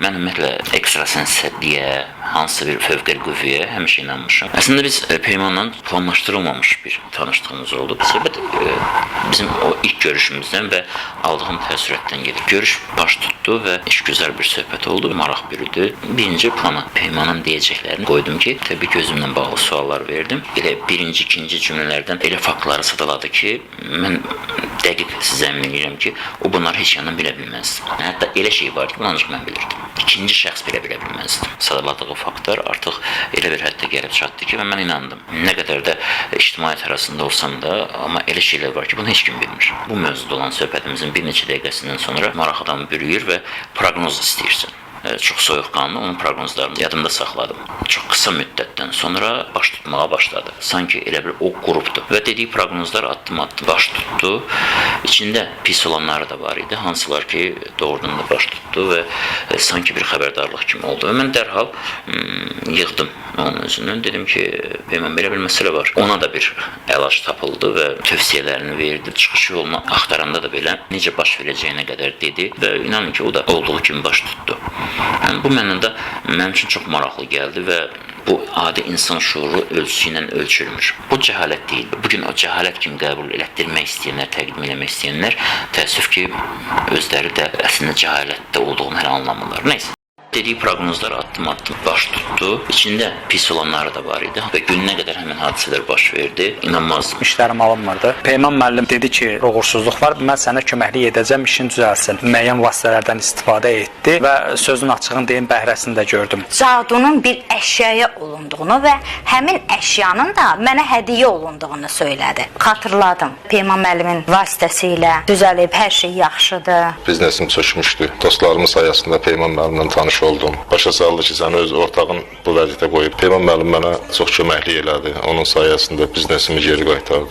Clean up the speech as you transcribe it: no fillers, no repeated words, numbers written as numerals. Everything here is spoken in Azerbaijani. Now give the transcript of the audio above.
Mən ümumiyyətlə ekstrasensliyə, hansısa bir fövqəli qüvvəyə həmişə inanmışam. Əslində biz Peymanla planlaşdırılmamış bir tanışlığımız oldu. Söhbət bizim o ilk görüşümüzdən və aldığım təəssüratdan gedir. Görüş baş tutdu və işgüzar bir söhbət oldu, maraq bürüdü. Birinci plana Peymanın deyəcəklərini qoydum ki, təbii ki, özümlə bağlı suallar verdim. Elə birinci, ikinci cümlələrdən elə faktları sadaladı ki, mən dəqiq sizə əmin edirəm ki, o bunları heç yandan bilə bilməzdi. Hətta elə şey var ki, bunu ancaq mən bilirdim. İkinci şəxs belə bilə bilməzdi. Sadaladığı faktlar artıq elə bir həddə gəlib çatdı ki, və mən inandım. Nə qədər də ictimaiyyət arasında olsam da, amma elə şeylər var ki, bunu heç kim bilmir. Bu mövzuda olan söhbətimizin bir neçə dəqiqəsindən sonra maraq adamı bürüyür və proqnoz istəyirsən. Çox soyuqqanlı onun proqnozlarını yadımda saxladım. Çox qısa müddətdən sonra baş tutmağa başladı. Sanki elə bir o qrupdur. Və dediyi proqnozlar addım-addım baş tutdu. İçində pis olanları da var idi. Hansılar ki, doğrudan da baş tutdu və sanki bir xəbərdarlıq kimi oldu. Və mən dərhal yığdım onun özünü. Dedim ki, Peyman, belə bir məsələ var. Ona da bir əlac tapıldı və tövsiyələrini verdi. Çıxış yolunu axtaranda da belə necə baş verəcəyinə qədər dedi və inanın ki, o da olduğu kimi baş tutdu. Yəni bu mənada mənim üçün çox maraqlı gəldi və bu adi insan şuuru ölçüsü ilə ölçülmür. Bu cəhalət deyil. Bugün o cəhalət kimi qəbul elətdirmək istəyənlər, təqdim eləmək istəyənlər təəssüf ki, özləri də əslində cəhalətdə olduğunu hələ anlamırlar. Nəysə. Dediyi proqnozlar addım-addım baş tutdu. İçində pis olanları da var idi və gününə qədər həmin hadisələr baş verdi. İnanmazdım. İşlərim alınmırdı. Peyman müəllim dedi ki, uğursuzluq var, mən sənə köməklik edəcəm, işin düzəlsin. Müəyyən vasitələrdən istifadə etdi və sözün açığını deyim, bəhrəsini də gördüm. Cadunun bir əşyaya olunduğunu və həmin əşyanın da mənə hədiyyə olunduğunu söylədi. Xatırladım. Peyman müəllimin vasitəsilə düzəlib, hər şey yaxşıdır. Biznesim çökmüşdü. Dostlarımın sayəsində Peyman müəllimlə tanış oldum. Başa saldı ki, səni öz ortağın bu vəziyyətə qoyub. Peyman müəllim mənə çox köməklik elədi. Onun sayəsində biznesimi geri qaytardı.